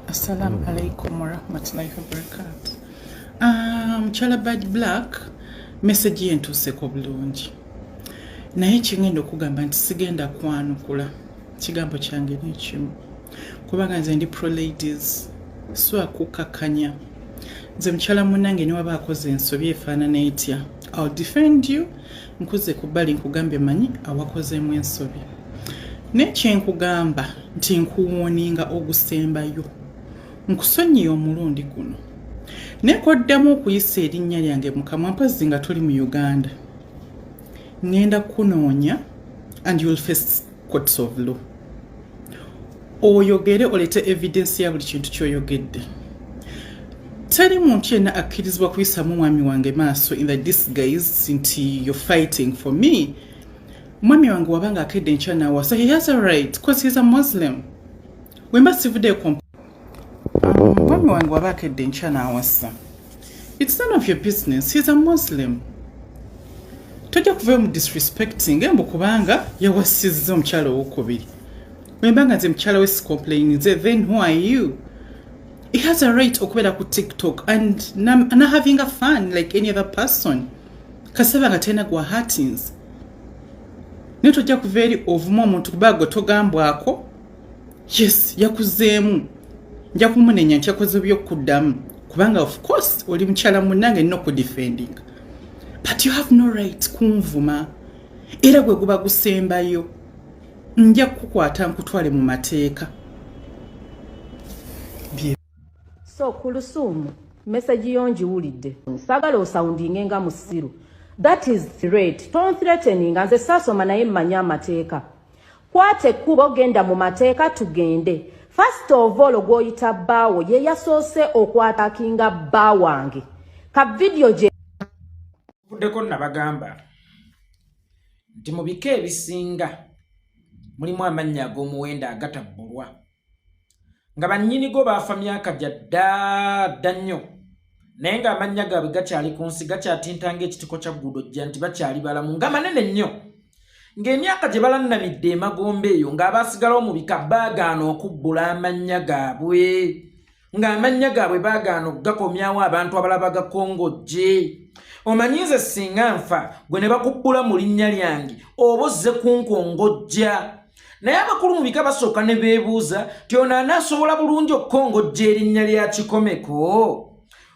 Assalamu alaikum warahmatullahi wabarakatu. Mukyala Bad Black, message ye ntuuseko bulungi, naye kingenda okugamba nti sigenda kwanukula kigambo kyange nekimu, kubanga nze ndi pro ladies, so akukakkanya nze mukyala munange niwaba akoze ensobi efaanana etya, I'll defend you. Nkuze ku bbali nkugambye, manyi awakozeemu ensobi, naye kyenkugamba nti nkuwarninga ogusembayo, nkusonyiye omulundi guno, naye koddamu okuyisa erinnya lyange mukamwa, mpozi nga tuli mu Uganda, ŋŋenda kunoonya and you'll face courts of law. Oyogere, oleete evidence ya buli kintu kyoyogedde. Teri muntu yenna akkirizibwa kuyisamu mwami wange maaso in the disguise nti you're fighting for me. Mwami wange wabanga akedde enkya nawasa, he has a right because he's a Muslim. Wemba sivuddeyo, mwami wange waba akedde enkya nawasa, it's none of your business. He's a Muslim. Tojja kuvayo mu disrespecting embu kubanga yawasizza omukyala owokubiri. Wembanga nze mukyala we sicomplaininze, then who are you? He has a right okubeera ku TikTok and na having a fun like any other person, kasaba nga talina gwa hurtings. Naye tojja kuva eri ovuma omuntu kuba gwe togambwako. Yes, yakuzeemu, nja kumunenya nti yakoze byokuddamu, kubanga of course oli mukyala munnange, nina okudefending, but you have no right kunvuma. Era gwe guba gusembayo, nja kukukwata nkutwale mu mateeka. So Kulusumu, message yo ngiwulidde. Saagala osoundinge nga musiru. That is threat. Tonthreateninga. Nze saasoma, naye mmanyi amateeka. Kwata ekkubo, genda mu mateeka, tugende. First of all, gw'oyita bbaawo ye yasoose okwattackinga bba wange. Ka vidiyo gye Vuddeko nabagamba nti mu bika ebisinga mulimu amannya ag'omuwendo agatabbulwa, nga bannyinigo baafa myaka gya dda dda nnyo, naye ng'amannya gaabwe gakyali ku nsi, gakyatinta ng'ekitiko kya gudojja nti bakyali balamu, nga manene nnyo, ng'emyaka gye balannamidde emagombe eyo, ng'abaasigalawo mu bika baagaana okubbula amannya gaabwe, ng'amannya gaabwe baagaana okugakomyawo abantu abalala bagakongojje. Omanyi nze singa nfa gwe ne bakubbula mu linnya lyange, oba ozze kunkongojja, naye abakulu mu bika basooka ne beebuuza ti ono anaasobola bulungi okukongojja erinnya lya Kikomeko?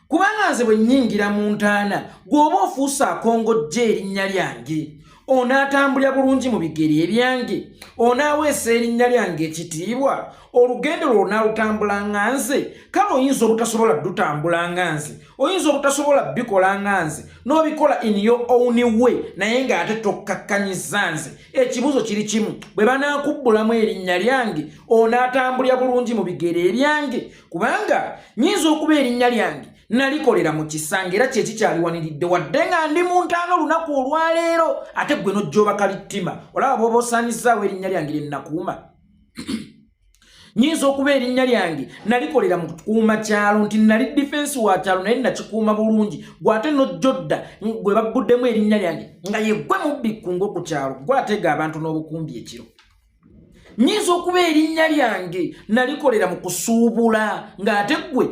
Kubanga nze bwe nnyingira mu ntaana, gw'oba ofuuse akongojja erinnya lyange, onaatambulira bulungi mu bigere ebyange? Onaaweesa erinnya lyange ekitiibwa? Olugendo lwo onaalutambula nga nze? Kale oyinza obutasobola ddutambula nga nze, oyinza obutasobola bikola nga nze, n'obikola in your own way, naye ng'ate tokkakkanyiza nze. Ekibuuzo kiri kimu: bwe banaakubbulamu erinnya lyange, onaatambulira bulungi mu bigere ebyange? Kubanga nyinza okuba erinnya lyange nalikolera mu kisanga, era kyekikyaliwaniridde wadde nga ndi mu ntaana olunaku olwaleero, ate gwe nojjoba kalittima. Olaba bw'oba osaanyizaawo erinnya lyange lye nnakuuma. Nyinza okuba erinnya lyange nalikolera mu kukuuma kyalo, nti nali defense wa kyalo, naye nakikuuma bulungi, gwe ate nojjodda gwe bagguddemu erinnya lyange, nga ye gwe mubbi kkungo ku kyalo, gwe ateega abantu n'obukumbi ekiro. Nyinza okuba erinnya lyange nalikolera mu kusuubula, ng'ate ggwe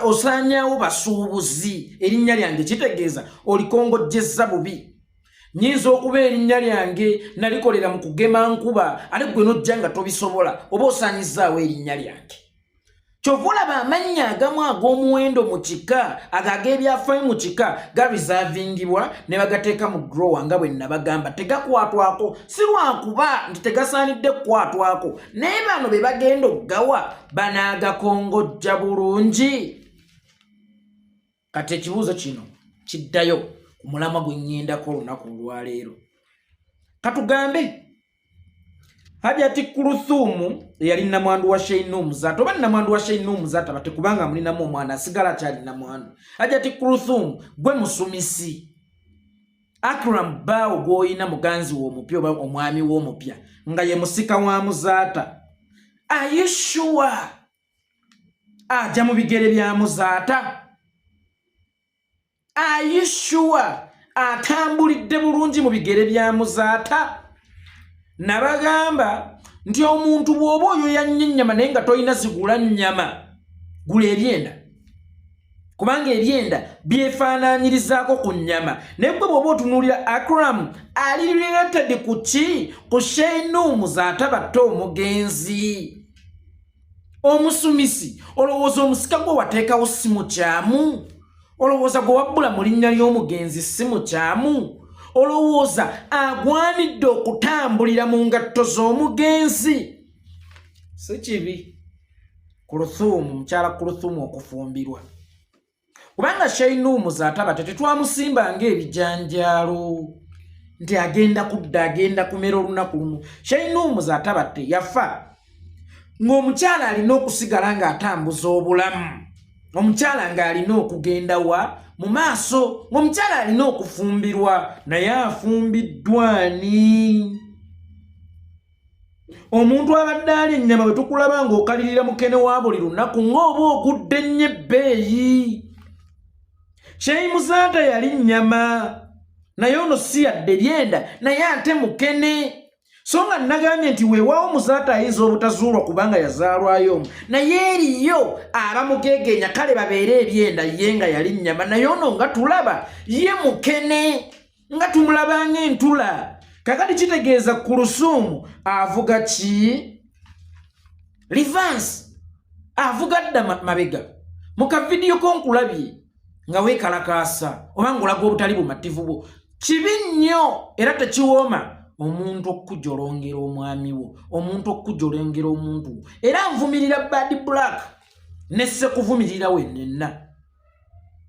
osaanyaawo basuubuzi, erinnya lyange kitegeeza olikongojjezza bubi. Nyinza okuba erinnya lyange nalikolera mu kugema nkuba, ate ggwe nojja nga tobisobola, oba osaanyizaawo erinnya lyange. Kyova olaba amannya agamu ag'omuwendo mu kika, ago ag'ebyafaayo mu kika, gareservingibwa ne bagateeka mu drawer, nga bwe nabagamba, tegakwatwako. Si lwakuba nti tegasaanidde kukwatwako, naye bano be bagenda okugawa banaagakongojja bulungi. Kati ekibuuzo kino kiddayo ku mulamwa gwe ŋŋendako olunaku olwaleero. Katugambe Hajati Kuluthumu eyali namwandu wa Sheinu Muzaata, oba namwandu wa Sheinu Muzaata bate, kubanga mulinamu omwana asigala akyali namwandu. Hajati Kuluthumu, gwe musumisi Akram bbaawo gw'olina, muganzi w'omupya oba omwami w'omupya, nga ye musika wa Muzaata. Are you sure ajja mu bigere bya Muzaata? Are you sure atambulidde bulungi mu bigere bya Muzaata? Nabagamba nti omuntu bw'oba oyoya nnyo ennyama naye nga tolina zigula nnyama. Gula ebyenda, kubanga ebyenda byefaananyirizaako ku nnyama. Naye gwe bw'oba otunuulira Akram ali related ku ki? Ku Sheinumu zaatabatte omugenzi omusumisi. Olowooza omusika gwe wateekawo si mukyamu? Olowooza gwe wabbula mu linnya ly'omugenzi si mukyamu? Olowooza agwanidde okutambulira mu ngatto z'omugenzi? Si kibi Kuluthumu, mukyala Kuluthumu okufumbirwa, kubanga Shainumu Zaataba tetwamusimba ng'ebijanjaalo nti agenda kudda, agenda kumera olunaku lumu. Shainumu Zaatabatte yafa ng'omukyala alina okusigala ng'atambuza obulamu, omukyala ng'alina okugenda wa mu maaso, ng'omukyala alina okufumbirwa. Naye afumbiddwa ani? Omuntu abadde ali ennyama. Bwe tukulaba ng'okalirira mukene wa buli lunaku, ng'oba ogudde nnyo ebbeeyi. Kyeyimuzaata yali nnyama, naye ono si yadde lyenda, naye ate mukene. So nga nagambye nti weewaawo Muzaata ayinza obutazuulwa kubanga yazaalwayo omu, naye eriyo abamugeegenya. Kale babeere ebyenda, ye nga yali nnyama, naye ono nga tulaba ye mukene, nga tumulaba ng'entula. Kakati kitegeeza Kulusuumu avuga ki? Reverse, avuga dda mabega. Mu kavidiyo ko nkulabye nga weekalakaasa oba ng'olaga obutali bumativu bwo. Kibi nnyo era tekiwooma omuntu okukujolongera omwami wo, omuntu okukujolongera omuntu wo. Era nvumirira Bad Black nesse kuvumirira wenenna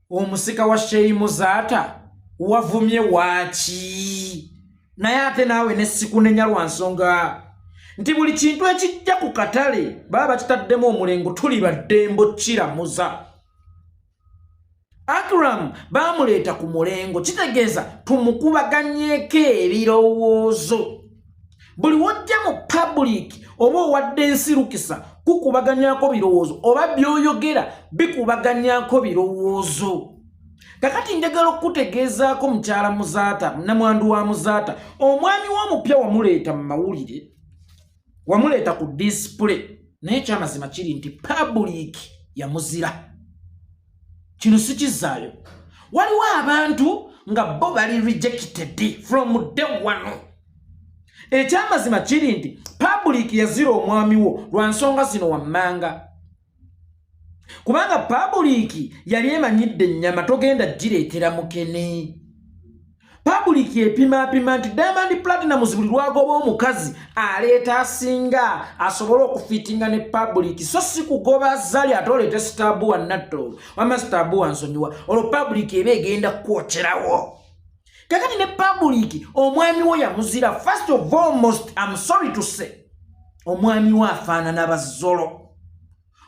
omusika wa Sheyi Muzaata wavumye waaki. Naye ate naawe nessikunenya lwa nsonga nti buli kintu ekijja ku katale baba bakitaddemu omulengo, tuli baddembo kiramuza. Akram baamuleeta ku mulengo, kitegeeza tumukubaganyeeko ebirowoozo. Buli wojja mu public oba owadde ensi lukisa kukubaganyako birowoozo, oba byoyogera bikubaganyako birowoozo. Kakati njagala okukutegeezaako, mukyala Muzaata, namwandu wa Muzaata, omwami w'omupya wamuleeta mu mawulire, wamuleeta ku display, naye ekyamazima kiri nti public yamuzira. Kino sikizaayo. Waliwo abantu nga bo bali rejected from day one. Ekyamazima kiri nti public yazira omwami wo lwa nsonga zino wammanga, kubanga public yali emanyidde ennyama togenda gireetera mukene. Public epimaapima nti Diamond Platnumz buli lwagoba omukazi aleeta asinga asobole okufiitinga ne public, so si kugoba Zali ate oleete Sitabuwa Nattolo. Wama Sitabuwa nsonyiwa, olwo public eba egenda kukwokerawo. Kakati ne public omwami wo yamuzira. First of all, most I'm sorry to say, omwami wo afaanana bazolo.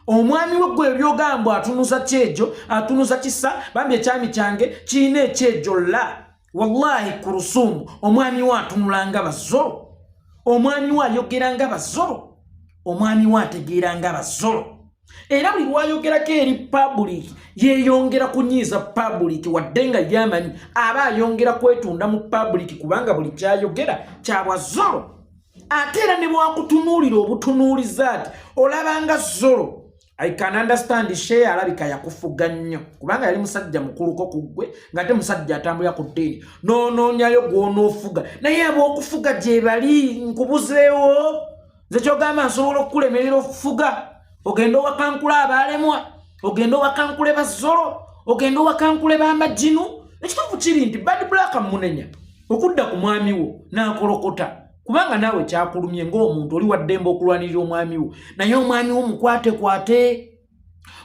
Omwami we gwe ebyogambwa atunuza kyejo, atunuza kisa. Bambi ekyami kyange kirina ekyejo la wallahi Kurusumu. Omwami we atunula nga bazolo, omwami we ayogera nga bazolo, omwami we ategeera nga bazolo. Era buli lwayogerako eri public yeeyongera kunyiiza public, wadde nga yamanyi aba ayongera kwetunda mu public, kubanga buli kyayogera kyabwazolo. Ate era ne bwakutunuulira obutunuuliza ati olabanga zolo. I can understand, Sheya alabika yakufuga nnyo, kubanga yali musajja mukuluko ku ggwe, ng'ate musajja atambulira ku ddiini, n'onoonyayo gw'onoofuga. Naye ab'okufuga gye bali nkubuzeewo. Nze kyogamba nsobola okukulemerera okufuga, ogende owakankula abaalemwa, ogende owakankule bazolo, ogende owakankule bamajinu. Ekituufu kiri nti Bad Black munenya okudda ku mwami wo n'akolokota, kubanga naawe kyakulumye ng'omuntu oli waddembe okulwanirira omwami wo. Naye omwami wo mukwatekwate,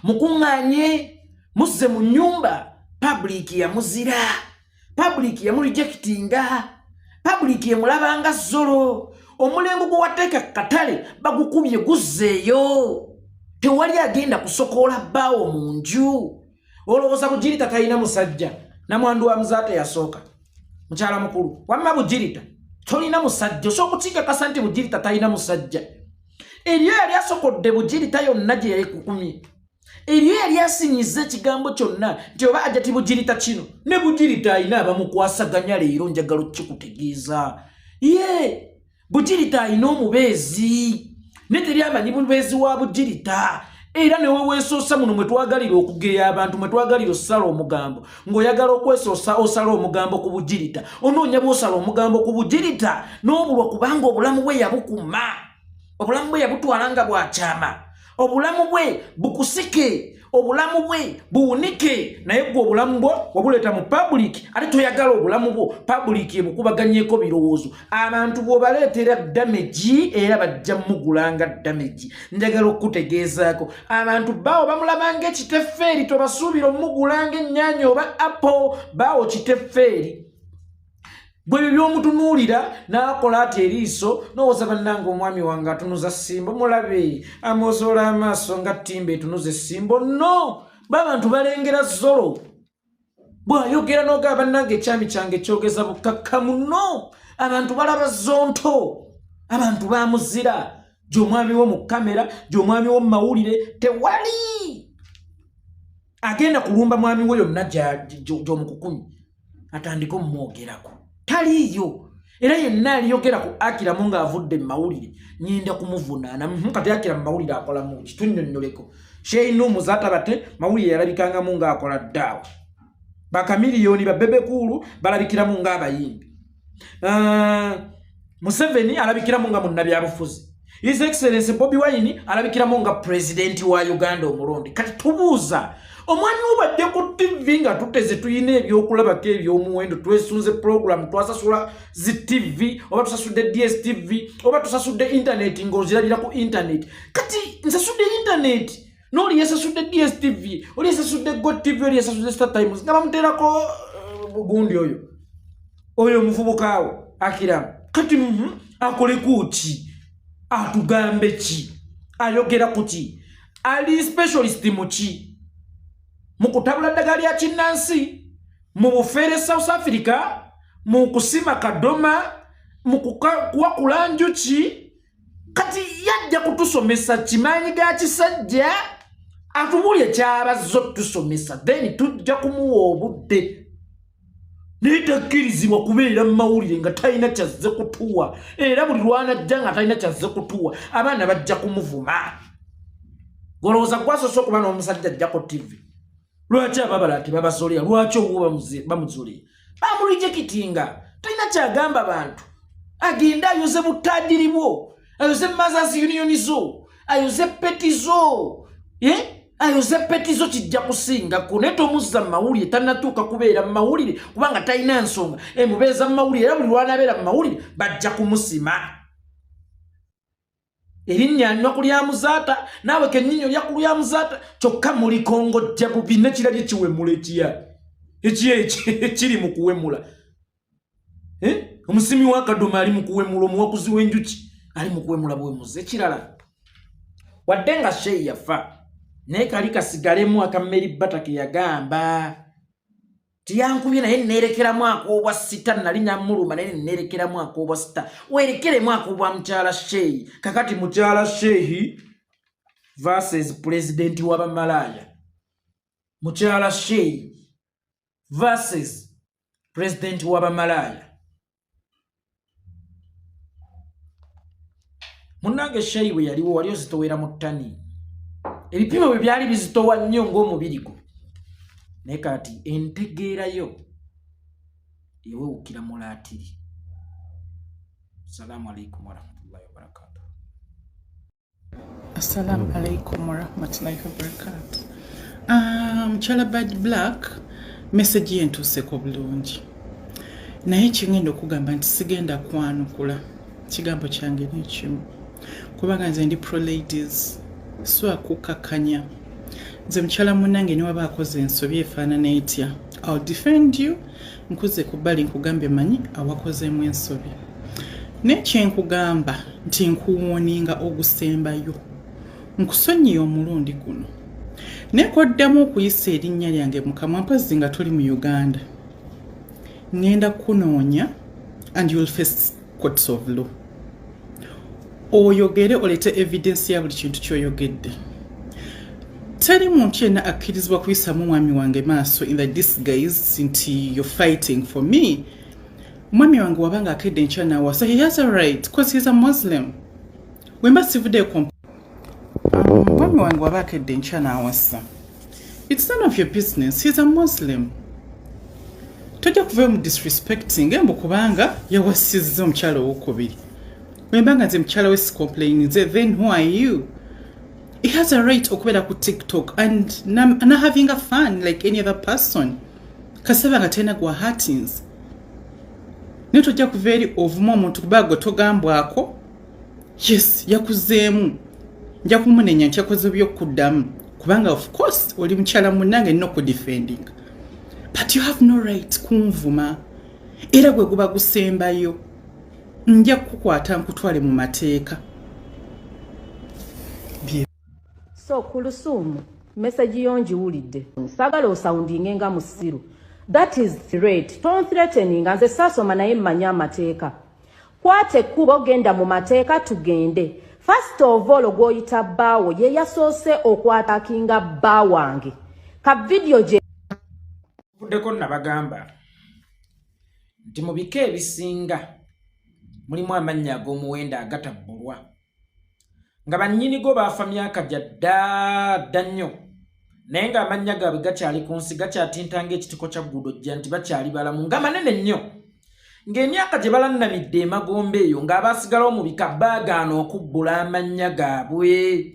mukuŋŋaanye, muzze mu nnyumba. Public yamuzira, public yamurejectinga, public emulabanga zolo. Omulengo gwe wateeka katale bagukubye guzzeeyo, tewali agenda kusokoola bbaawo mu nju. Olowooza Bugirita talina musajja? Namwandu wa Muzaata yasooka, mukyala mukulu, wamma Bugirita tolina musajja? Osobola okukikakasa nti Bugirita talina musajja? Eriyo yali asokodde Bugirita yonna gye yalikukumye? Eriyo yali asinyiza ekigambo kyonna nti oba ajja ti Bugirita kino? Ne Bugirita alina abamukwasaganya. Leero njagala okukikutegeeza, ye Bugirita alina omubeezi, ne teri amanyi bubeezi wa Bugirita. Era ne weweesoosa muno mwe twagalira okugeya abantu, mwe twagalira osala omugambo, ng'oyagala okwesoosa osala omugambo ku bugirita, onoonya bw'osala omugambo ku bugirita n'obulwa, kubanga obulamu bwe yabukuma, obulamu bwe yabutwala nga bwakyama, obulamu bwe bukusike, obulamu bwe buwunike. Naye gwe obulamu bwo wabuleeta mu public, ate toyagala obulamu bwo public ebukubaganyeko birowoozo. Abantu bw'obaleetera damage era bajja mugulanga damage. Njagala okukutegeezaako abantu baawo bamulabanga ekitefeeri, tobasuubira omugulanga ennyaanya oba apple. Baawo kitefeeri bwe byo by'omutunuulira n'akola ati eriiso n'owooza, bannange omwami wange atunuza ssimbo, mulabe amwozoola amaaso nga ttimba etunuza essimbo. No babantu balengera zolo bw'ayogera n'ogaba, bannange ekyami kyange kyogeza bukkakkamu. No abantu balaba zonto, abantu bamuzira gy'omwami wo mu kamera, gy'omwami wo mu mawulire. Tewali agenda kulumba mwami wo yonna gy'omukukunyi atandike omumwogerako, taliiyo. Era yenna aliyogera ku Akiramu ng'avudde mu mawulire ngenda kumuvunaana. Kati Akira mu mawulire akolamu ki? Tunnyonnyoleko. Sheinu Muzaata mawulire yalabikangamu ng'akola ddaawa, bakamiliyoni babebekuulu balabikiramu ng'abayimbi, Museveni alabikiramu nga munnabyabufuzi, His Excellence Bobi Wine alabikiramu nga pulezidenti wa Uganda omulonde. Kati tubuuza omwami wo, badde ku TV nga tuteze, tuyina ebyokulabako ebyomuwendo, twesunze program, twasasula zi TV oba tusasudde DStv oba tusasudde internet ng'ozirabira ku internet. Kati nsasudde internet n'oli yasasudde DStv, oli yasasudde GOtv, oli yasasudde Star Times nga bamuteerako gundi oyo omuvubuka awo Akiramu. Kati akoleku ki? Atugambe ki? Ayogera ku ki? Ali specialist mu ki? Mu kutabula ddagala lya kinnansi, mu bufeere South Africa, mu kusima kadoma, mu kuwakula njuki? Kati yajja kutusomesa kimaanyi ga kisajja, atubulye kyabazze otusomesa, then tujja kumuwa obudde. Naye takkirizibwa kubeera mu mawulire nga talina kyazze kutuwa, era buli lwanajja nga talina kyazze kutuwa abaana bajja kumuvuma. Golowooza gwasoose okuba n'omusajja ajjako TV? Lwaki ababala tebabazolera? Lwaki owuwo bamuzolera, bamurejectinga? Talina kyagamba bantu. Agende ayoze butadiri bwo, ayoze Mothers Union zo, ayoze petty zo, eh? Ayoze petty zo, kijja kusingako. Naye tomuzza mu mawulire, tannatuuka kubeera mu mawulire kubanga talina nsonga emubeeza mu mawulire. Era buli lwanabeera mu mawulire bajja kumusima erinnya anywa ku lya Muzaata, naawe kennyini olya ku lya Muzaata. Kyokka mulikongojja bubi nekirabye kiwemula ekiya ekiya ekiri mu kuwemula. Eh? Omusimi w'akadoma ali mu kuwemula, omuwakuzi w'enjuki ali mu kuwemula bwemuzi. Ekirala, wadde nga Sheyi yafa, naye kali kasigalemu akammeri bata ke yagamba tiyankubye, naye neerekeramu ak'obwa sita. Nali namuluma, naye neerekeramu ak'obwa sita. Weerekeremu ak'obwa mukyala Sheyi. Kakati mukyala Shehi versus pulezidenti w'abamalaaya, mukyala Sheyi versus pulezidenti w'abamalaaya. Munnange, Sheyi bwe yaliwo wali ozitowera mu ttani, ebipimo bwe byali bizitowa nnyo ng'omubiri gwo, naye kati entegeerayo ewewukira mulaatiri. Assalamu alaikum warahmatullahi wabarakatuh. Assalamu alaikum warahmatullahi wabarakatuh. Mukyala Bad Black, message ye ntuuseko bulungi, naye kingenda okugamba nti sigenda kwanukula kigambo kyange nekimu, kubanga nze ndi pro ladies, so akukakkanya nze mukyala munange niwaba akoze ensobi efaanana etya, I'll defend you. Nkuze ku bbali nkugambye, manyi awakozeemu ensobi, naye kyenkugamba nti nkuwarninga ogusembayo, nkusonyiye omulundi guno, naye koddamu okuyisa erinnya lyange mukamwa, mpozi nga tuli mu Uganda, ŋŋenda kukunoonya and you'll face courts of law. Oyogere, oleete evidence ya buli kintu kyoyogedde. Teri muntu yenna akkirizibwa kuyisamu mwami wange maaso in the disguise nti you're fighting for me. Mwami wange wabanga akedde enkya nawasa, he has a right cause he's a Muslim. Wemba sivuddeyo, mwami Omwami wange waba akedde enkya n'awasa, it's none of your business. He's a Muslim. Tojja kuvayo mu disrespecting embu kubanga yawasizza omukyala owokubiri. Wemba nga nze mukyala we sicomplaininze, then who are you? He has a right okubeera ku TikTok and na having a fun like any other person, kasaba nga talina gwa hurtings. Naye tojja kuva eri ovuma omuntu kubanga gwe togambwako. Yes, yakuzeemu, nja kumunenya nti yakoze byokuddamu, kubanga of course oli mukyala munnange, nina okudefending, but you have no right kunvuma. Era gwe guba gusembayo, nja kukukwata nkutwale mu mateeka. So Kulusumu, message yo ngiwulidde. Saagala osoundinge nga musiru. That is threat. Tonthreateninga. Nze saasoma naye mmanyi amateeka. Kwata ekkubo, genda mu mateeka, tugende. First of all, gw'oyita bbaawo ye yasoose okwattackinga bba wange. Ka vidiyo gye Vuddeko nabagamba nti mu bika ebisinga mulimu amannya ag'omuwendo agatabbulwa, nga bannyinigo baafa myaka gya dda dda nnyo, naye ng'amannya gaabwe gakyali ku nsi, gakyatinta ng'ekitiko kya gudojja nti bakyali balamu, nga manene nnyo, ng'emyaka gye balannamidde emagombe eyo, ng'abaasigalawo mu bika baagaana okubbula amannya gaabwe,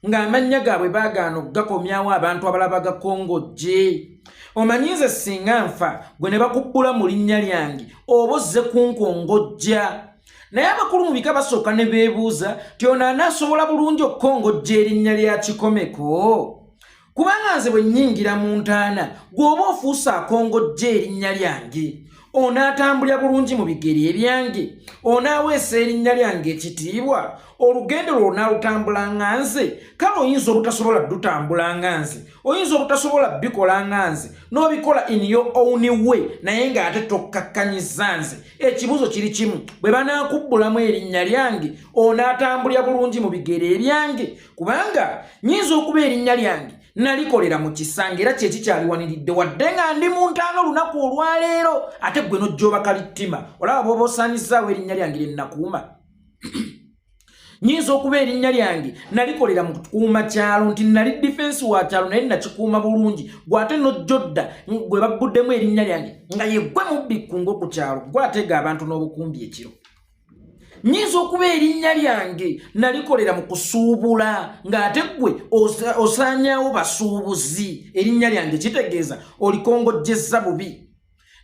ng'amannya gaabwe baagaana okugakomyawo abantu abalala bagakongojje. Omanyi nze singa nfa gwe ne bakubbula mu linnya lyange, oba ozze kunkongojja, naye abakulu mu bika basooka ne beebuuza ti ono anaasobola bulungi okukongojja erinnya lya Kikomeko? Kubanga nze bwe nnyingira mu ntaana, gw'oba ofuuse akongojja erinnya lyange, onaatambulira bulungi mu bigere ebyange? Onaaweesa erinnya lyange ekitiibwa? Olugendo lwo onaalutambula nga nze? Kale oyinza obutasobola ddutambula nga nze, oyinza obutasobola bikola nga nze, n'obikola in your own way, naye ng'ate tokkakkanyiza nze. Ekibuuzo kiri kimu: bwe banaakubbulamu erinnya lyange, onaatambulira bulungi mu bigere ebyange? Kubanga nyinza okuba erinnya lyange nalikolera mu kisange, era kyekikyaliwaniridde wadde nga ndi mu ntaana olunaku olwaleero, ate gwe n'ojjoba kalittima. Olaba bw'oba osaanyizaawo erinnya lyange lye nnakuuma. Nyinza okuba erinnya lyange nalikolera mu kukuuma kyalo, nti nali defense wa kyalo, naye nakikuuma bulungi, gwe ate n'ojjodda gwe babbuddemu erinnya lyange, nga ye gwe mubbi kkungo ku kyalo, gwe ateega abantu n'obukumbi ekiro. Nyinza okuba erinnya lyange nalikolera mu kusuubula, ng'ate ggwe osaanyaawo basuubuzi. Erinnya lyange kitegeeza olikongojjezza bubi.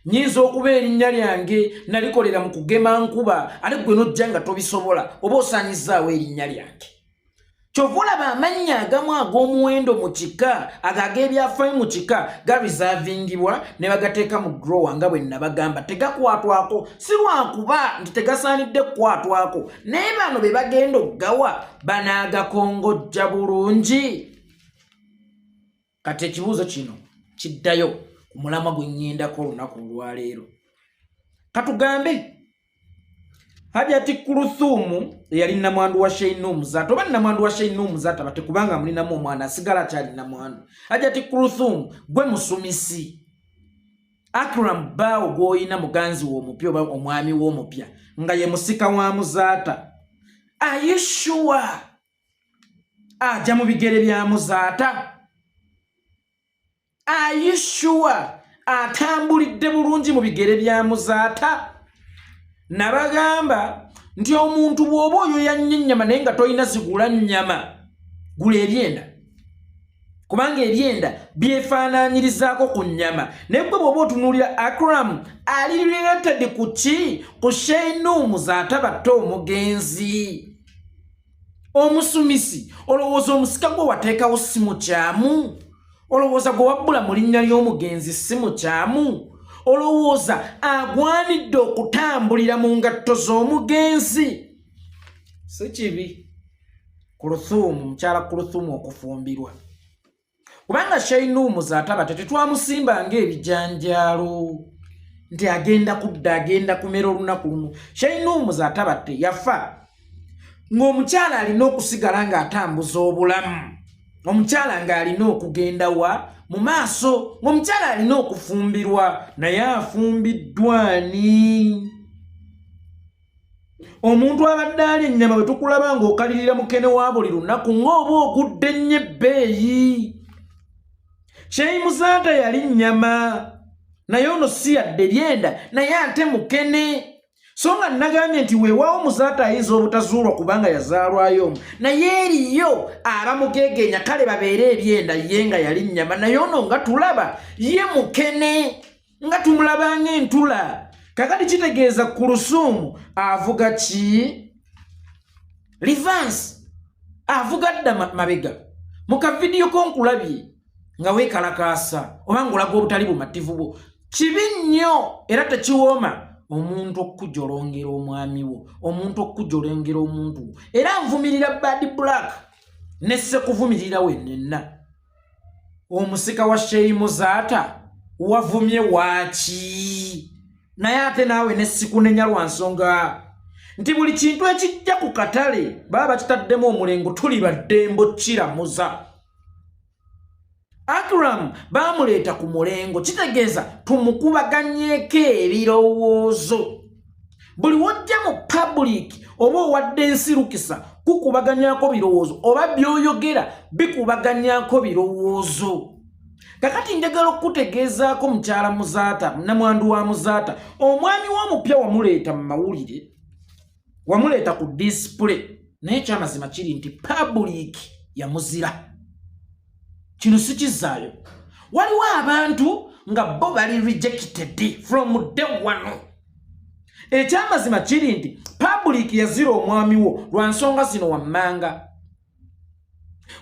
Nyinza okuba erinnya lyange nalikolera mu kugema nkuba, ate ggwe n'ojja nga tobisobola, oba osaanyizaawo erinnya lyange. Kyova olaba amannya agamu ag'omuwendo mu kika, ago ag'ebyafaayo mu kika, gareservingibwa ne bagateeka mu drawer, nga bwe nabagamba, tegakwatwako. Si lwakuba nti tegasaanidde kukwatwako, naye bano be bagenda okugawa banaagakongojja bulungi? Kati ekibuuzo kino kiddayo ku mulamwa gwe ŋŋendako olunaku olwaleero. Katugambe Hajati Kuluthumu eyali namwandu wa Sheinu Muzaata, oba namwandu wa Sheinu Muzaata bate, kubanga mulinamu omwana asigala akyali namwandu. Hajati Kuluthumu, gwe musumisi, Akram bbaawo gw'oyina, muganzi w'omupya oba omwami w'omupya, nga ye musika wa Muzaata, are you sure ajja mu bigere bya Muzaata? Are you sure atambulidde bulungi mu bigere bya Muzaata? Nabagamba nti omuntu bw'oba oyoya nnyo ennyama naye nga tolina zigula nnyama, gula ebyenda, kubanga ebyenda byefaanaanyirizaako ku nnyama. Naye gwe bw'oba otunuulira Akram, ali related ku ki ku Sheinu Muzaata batte omugenzi? Omusumisi, olowooza omusika gwe wateekawo si mukyamu? Olowooza gwe wabbula mu linnya ly'omugenzi si mukyamu? Olowooza agwanidde okutambulira mu ngatto z'omugenzi? Si kibi Kuluthumu, mukyala Kuluthumu okufumbirwa, kubanga Sheinu Muzaata tetwamusimba ng'ebijanjaalo nti agenda kudda, agenda kumera olunaku lumu. Sheinu Muzaata yafa ng'omukyala alina okusigala ng'atambuza obulamu, omukyala ng'alina okugenda wa mu maaso, ng'omukyala alina okufumbirwa. Naye afumbiddwa ani? Omuntu abadde ali ennyama bwe tukulaba ng'okalirira mukene wa buli lunaku ng'oba ogudde nnyo ebbeeyi. Sheikh Muzaata yali nnyama, naye ono si yadde lyenda, naye ate mukene. So nga nagambye nti weewaawo Muzaata ayinza obutazuulwa kubanga yazaalwayo omu, naye eriyo abamugeegenya, kale babeere ebyenda ye nga yali nnyama, naye ono nga tulaba ye mukene, nga tumulaba ng'entula. Kakati kitegeeza Kulusuumu avuga ki? Reverse, avuga dda mabega. Mu kavidiyo ko nkulabye nga weekalakaasa oba ng'olaga obutali bumativu bwo. Kibi nnyo era tekiwooma omuntu okujolongera omwami wo, omuntu okujolongera omuntu wo. Era nvumirira Bad Black ne sekuvumirira wenenna. Omusika wa Sheikh Muzaata wavumye waaki? Naye ate naawe ne sikunenya lwa nsonga nti buli kintu ekijja ku katale baba bakitaddemu omulengo, tuli baddembo kiramuza. Akram baamuleeta ku mulengo, kitegeeza tumukubaganyeeko ebirowoozo. Buli wojja mu public oba owadde ensi lukisa kukubaganyako birowoozo, oba by'oyogera bikubaganyako birowoozo. Kakati njagala okukutegeezaako mukyala Muzaata, namwandu wa Muzaata, omwami w'omupya wamuleeta mu mawulire, wamuleeta ku display, naye ekyamazima kiri nti public yamuzira. Kino si kizaayo. Waliwo abantu nga bo bali rejected from day one. Ekyamazima kiri nti public yazira omwami wo lwa nsonga zino wammanga,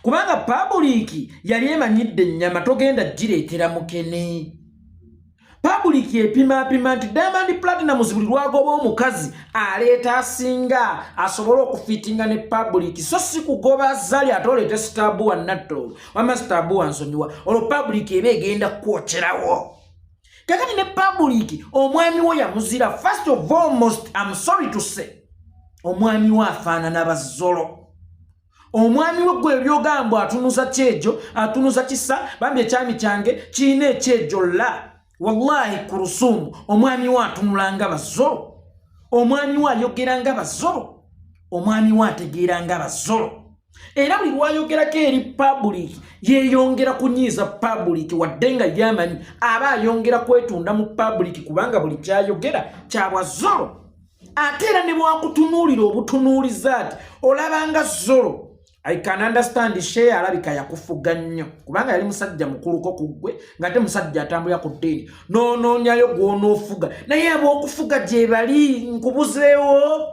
kubanga public yali emanyidde ennyama togenda gireetera mukene. Public epimaapima nti Diamond Platnumz buli lwagoba omukazi aleeta asinga asobole okufiitinga ne public, so si kugoba Zari ate oleete Sitabuwa Natto wama Sitabuwa nsonyiwa, olwo public eba egenda kukwokerawo. Kakati ne public omwami wo yamuzira. First of all, most I'm sorry to say, omwami wo afaanana bazolo. Omwami we gwe ebyogambwa atunuza kyejo, atunuza kisa, bambi ekyami kyange kirina ekyejo. La wallahi, Kurusumu omwami we atunula nga bazolo, omwami we ayogera nga bazolo, omwami we ategeera nga bazolo. Era buli lwayogerako eri public yeeyongera kunyiiza public, wadde nga yamanyi aba ayongera kwetunda mu public, kubanga buli kyayogera kyabwa zolo. Ate era ne bwakutunuulira obutunuuliza ati olabanga zolo. I can understand, Sheikh alabika yakufuga nnyo kubanga yali musajja mukuluko ku ggwe, ng'ate musajja atambulira ku ddiini, n'onoonyayo gw'onoofuga, naye ab'okufuga gye bali. Nkubuzeewo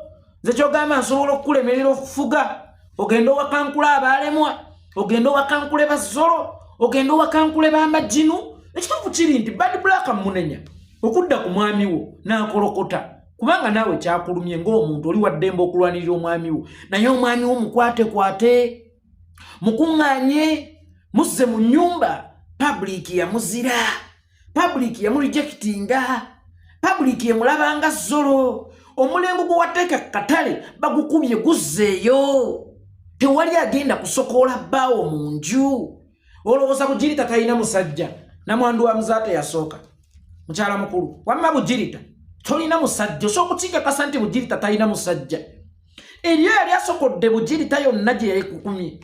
nze, kyogamba nsobola okukulemerera okufuga? Ogenda owakankula abaalemwa, ogenda owakankule bazolo, ogenda owakankule b'amaginu. Ekituufu kiri nti Bad Black munenya okudda ku mwami wo n'akolokota, kubanga naawe kyakulumye ng'omuntu oli waddembe okulwanirira omwami wo, naye omwami wo mukwatekwate, mukuŋŋaanye, muzze mu nnyumba. Public yamuzira, public yamurejectinga, public emulabanga zolo. Omulengo gwe wateeka katale bagukubye guzzeeyo, tewali agenda kusokoola bbaawo mu nju. Olowooza Bugirita talina musajja? Namwandu wa Muzaata yasooka, mukyala mukulu, wamma Bugirita tolina musajja? Osobola okukikakasa nti Bugirita talina musajja? Eriyo yali asokodde Bugirita yonna gye yalikukumye,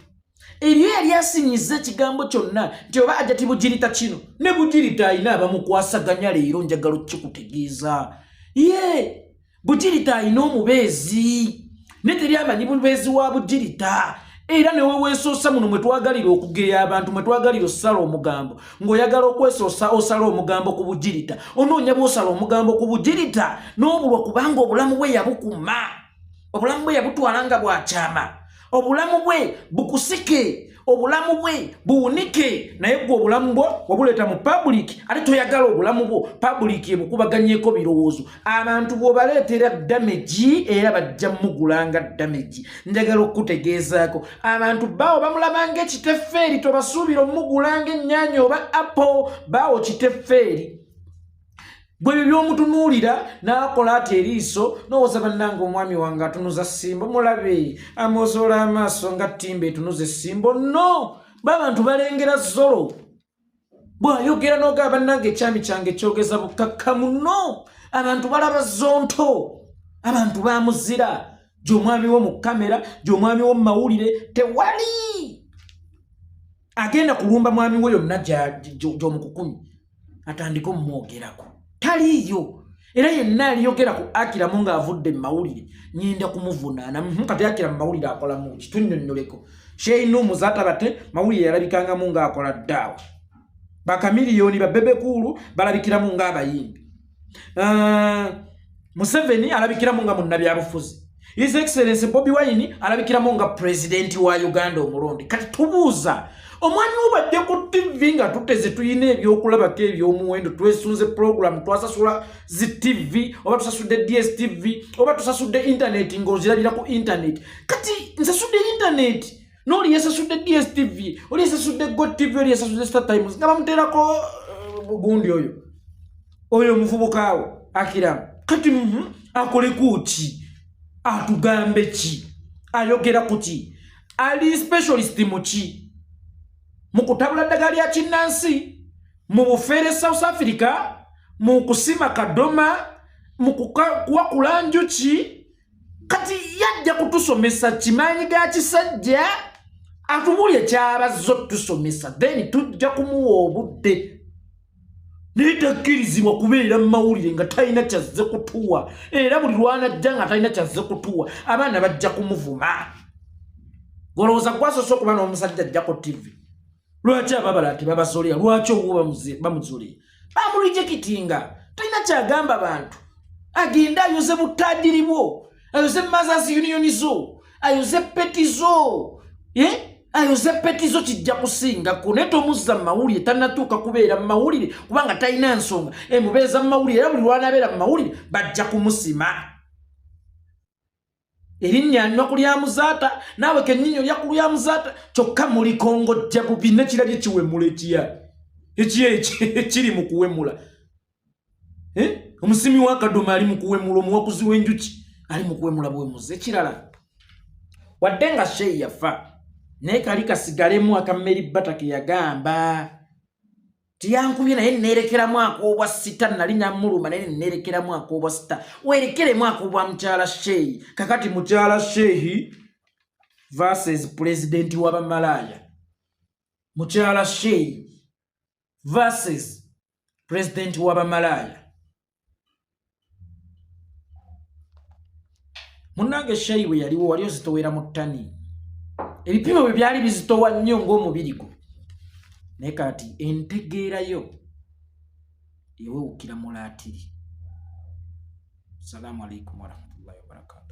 eriyo yali asinyiza ekigambo kyonna nti oba ajja ti Bugirita kino ne Bugirita alina abamukwasaganya. Leero njagala okukikutegeeza, ye Bugirita alina omubeezi, ne teri amanyi bubeezi wa Bugirita. Era newe weesoosa muno mwe twagalira okugeya abantu, mwe twagalira osala omugambo, ng'oyagala okwesoosa osala omugambo ku Bugirita, onoonya bwosala omugambo ku Bugirita n'obulwa, kubanga obulamu bwe yabukuma, obulamu bwe yabutwala nga bwakyama, obulamu bwe bukusike, obulamu bwe buwunike. Naye gwe obulamu bwo wabuleeta mu public, ate toyagala obulamu bwo public ebukubaganyeko birowoozo. Abantu bw'obaleetera damage era bajja mugulanga damage. Njagala okukutegeezaako, abantu baawo bamulabanga ekitefeeri, tobasuubira omugulanga ennyaanya oba apple. Baawo kitefeeri bwe byo byomutunuulira n'akola ati eriiso, nowooza bannanga omwami wange atunuza ssimbo, mulabe amwosoola amaaso nga ttimba etunuza essimbo. No babantu balengera zolo. Bw'ayogera n'ogaba bannange ekyami kyange kyogeza bukakkamu. No abantu balaba zonto. Abantu bamuzira gy'omwami wo mu kamera, gy'omwami wo mu mawulire, tewali agenda kulumba mwami we yonna gy'omukukunyi atandike omumwogerako, taliiyo. Era yenna aliyogera ku Akiramu ng'avudde mu mawulire ngenda kumuvunaana. Kati Akira mu mawulire akolamu ki? Tunnyonnyoleko. Sheinu Muzaata mawulire yalabikangamu ng'akola ddaawa, bakamiliyoni babebekuulu balabikiramu ng'abayimbi, Museveni alabikiramu nga munnabyabufuzi, His Excellence Bobi Wine alabikiramu nga pulezidenti wa Uganda omulonde. Kati tubuuza omwami wo, badde ku TV nga tuteze, tuyina ebyokulabako eby'omuwendo, twesunze program, twasasula zi TV oba tusasudde DSTV oba tusasudde internet ng'ozirabira ku internet. Kati nsasudde internet, n'oli yasasudde DSTV, oli yasasudde GOtv, oli yasasudde Star Times, nga bamuteerako gundi oyo omuvubuka wo Akiramu. Kati akoleku ki? Atugambe ki? Ayogera ku ki? Ali specialist mu ki? Mu kutabula ddagala lya kinnansi, mu bufeere South Africa, mu kusima kadoma, mu kuwakula njuki? Kati yajja kutusomesa kimaanyi ga kisajja, atubulye kyabazze otusomesa, then tujja kumuwa obudde. Naye takkirizibwa kubeera mu mawulire nga talina kyazze kutuwa, era buli lwanajja nga talina kyazze kutuwa, abaana bajja kumuvuma. Golowooza gwasoose okuba n'omusajja ajjako TV? Lwaki ababala tebabazolera? Lwaki owuwo bamuzolera, bamurejectinga? Talina kyagamba bantu. Agende ayoze butadiri bwo, ayoze Mothers Union zo, ayoze petty zo, eh? Ayoze petty zo, kijja kusingako. Naye tomuzza mu mawulire, tannatuuka kubeera mu mawulire kubanga talina nsonga emubeeza mu mawulire. Era buli lwanabeera mu mawulire bajja kumusima erinnya anywa ku lya Muzaata, naawe kennyini olya ku lya Muzaata. Kyokka mulikongojja bubi, nekirabye kiwemula ekiya ekiya ekiri mu kuwemula. Eh? Omusimi w'akadoma ali mu kuwemula, omuwakuzi w'enjuki ali mu kuwemula bwemuzi. Ekirala, wadde nga Sheyi yafa, naye kali kasigalemu akammeri bata ke yagamba tiyankubye, naye neerekeramu ak'obwa sita. Nali namuluma, naye neerekeramu ak'obwa sita. Weerekeremu ak'obwa mukyala Sheyi. Kakati mukyala Shehi versus pulezidenti w'abamalaaya, mukyala Sheyi versus pulezidenti w'abamalaaya. Munnange, Sheyi bwe yaliwo wali ozitowera mu ttani, ebipimo bwe byali bizitowa nnyo ng'omubiri gwo, naye kati entegeerayo ewewukira mulaatiri. Salaamu alaikum warahmatullahi wabarakatu.